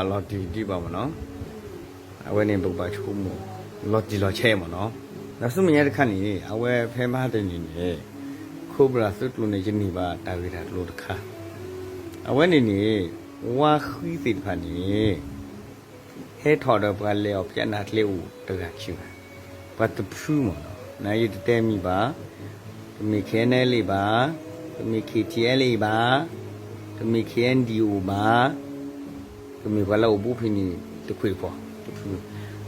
လီၤတံၢ်ဒံးဘၣ်မ့ၢ်နီၤ, အဝဲန့ၣ် ပကဘၣ်ဆိကမိၣ် လီၤတံၢ်လီၤဆဲးမ့ၢ်နီၤ. ဒီးဆူမဲာ်ညါတခါန့ၣ် အဝဲဖဲမဟါတနံၤန့ၣ် Cobra သုးကျိၤန့ၣ် ယန့ၢ်ဘၣ်တၢ်ဂ့ၢ်တၢ်ကျိၤတခါ, အဝဲန့ၣ်န့ၣ် ဝါဃံသ့ၣ်တဖၣ်န့ၣ် ဟဲထီၣ်ဒီးပှၤလဲၤအီၣ်ပျးနးကျဲအိၣ်တဂၤခံဂၤ, ပှၤတဖုမ့ၢ်နီၤ, နယတတဲမံၤဘၣ်, တမ့ၢ် K N L A ဘၣ်, တမ့ၢ် K T L A ဘၣ်, တမ့ၢ် K N D O ဘၣ်, တမ့ၢ်ပှၤလၢအအိၣ်ဘူးဖဲန့ၣ်တခွ့ၣ်တဖီၣ်တဖု,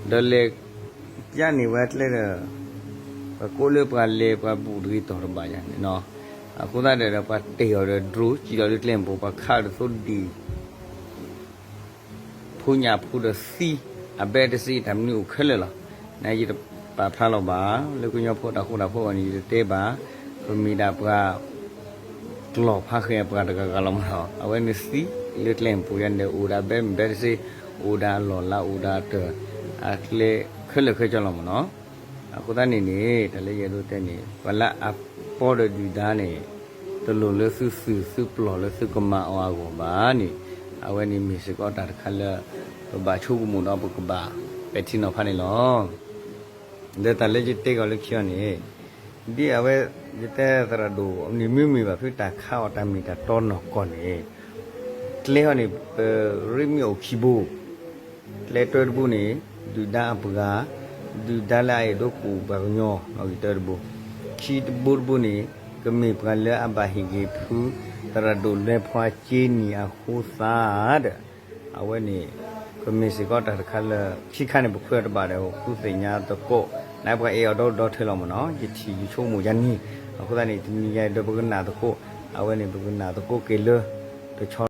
ဒီးလဲၤ ပျးန့ၢ်ဝဲကျဲဒီး ပှၤကိးလၢပှၤလဲၤပှၤဘူးတဂ့ၤတီၢ်တဘၣ်ယၤန့ၣ်နီၤ, အဃိသတးဒီး ပှၤတဲာ်အီၤဒီး drone စံၣ်လီၤလၢကျဲမ့ၢ်ပိၢ် ပှၤခးအီၤဒီးသိဒံၣ် ဖိညၣ်ဖိဒီးသံ အဘဲတစ့ တၢ်မနုၤအိၣ်ခဲလၢာ်လီၤ. နယတပာ်ဖျါလီၤဘၣ် လၢကညီဖိတၢ်ဃူတၢ်ဖိးအဂီၢ်န့ၣ် ယတတဲဘၣ်, ပမ့ၢ်ဒၣ်ပှၤ ကျီၢ်ဖးဃဲၤပှၤတဂၤဂၤလီၤမ့ၢ်နီၤ, အဝဲန့ၣ်သံလၢကျဲမ့ၢ်ပိၢ်ယၤန့ၣ် အိၣ်ဒၣ်ဘဲမ့ၢ်ဘဲတစ့, အိၣ်ဒၣ်အလီၢ်လၤ အိၣ်ဒၣ်တၢ် အကျဲခဲလၢာ်ခဲဆ့လီၤမ့ၢ်နီၤ. အဃိသတးန့ၣ်န့ၣ် တၢ်လၢယအဲၣ်ဒိးတဲန့ၣ် ပှၤလၢအပီဒီးဒုၣ်ဒါန့ၣ် တလိၣ်လၢသုသုးသုပျီၢ်လၢသုကမၤအီၤအဂီၢ်ဘၣ်န့ၣ်, အဝဲန့ၣ်မ့ၢ်စ့ၢ်ကီးတၢ်တခါလၢ ပဘၣ်ဆိကမိၣ်ဒီးပကဘၣ်ပဲာ်ထံနီၤဖးန့ၣ်လီၤ. ဒီးတၢ်လၢယတဲကီးလၢခံအီၤန့ၣ် ဒ်အဝဲ ယတဲသရၣ်ဒိၣ်န့ၣ် မ့မ့ၢ်ဘၣ်ဖုတၢ်ခးအီၤတၢ်မ့ၢ်တၢ်တီနီၢ်ကီၢ်န့ၣ် ကျဲဟီန့ၣ် ပရ့မ့ၢ်အိၣ်ခံဘိ, ကျဲတၢတဘိန့ၣ် ဒုၣ်ဒါအပှၤ, ဒုၣ်ဒါလၢအအဲၣ်ဒိးကူၣ်ပှၤကညီ နီၣ်ဂံၢ်တၢတဘိ, ခံတဘိတဘိန့ၣ် ကမ့ၢ်ပှၤလၢအဘၣ်ဟ့ၣ်ဂ့ၤဖု သရၣ်ဒိၣ်လွဲဖှါက့နံၣ်အဃိသးဒီး အဝဲန့ၣ် ပမ့ၢ်စ့ၢ်ကီးတၢ်တခါလၢ ခံခါန့ၣ် ပခွဲးအီၤတဘၣ်ဒီး ဃုသ့ၣ်ညါသကိး, နပှၤအဲၣ်အီၤဒီဒီထၢလီၤမ့ၢ်နီၤ, ယထံၣ်ယဆိကမိၣ်ယၤန့ၣ်, အဃိသတးန့ၣ် တနံၤညါဒီးပကနၣ်သကိး, အဝဲန့ၣ် ပကနၣ်သကိးက့ၤလၢ တဆီ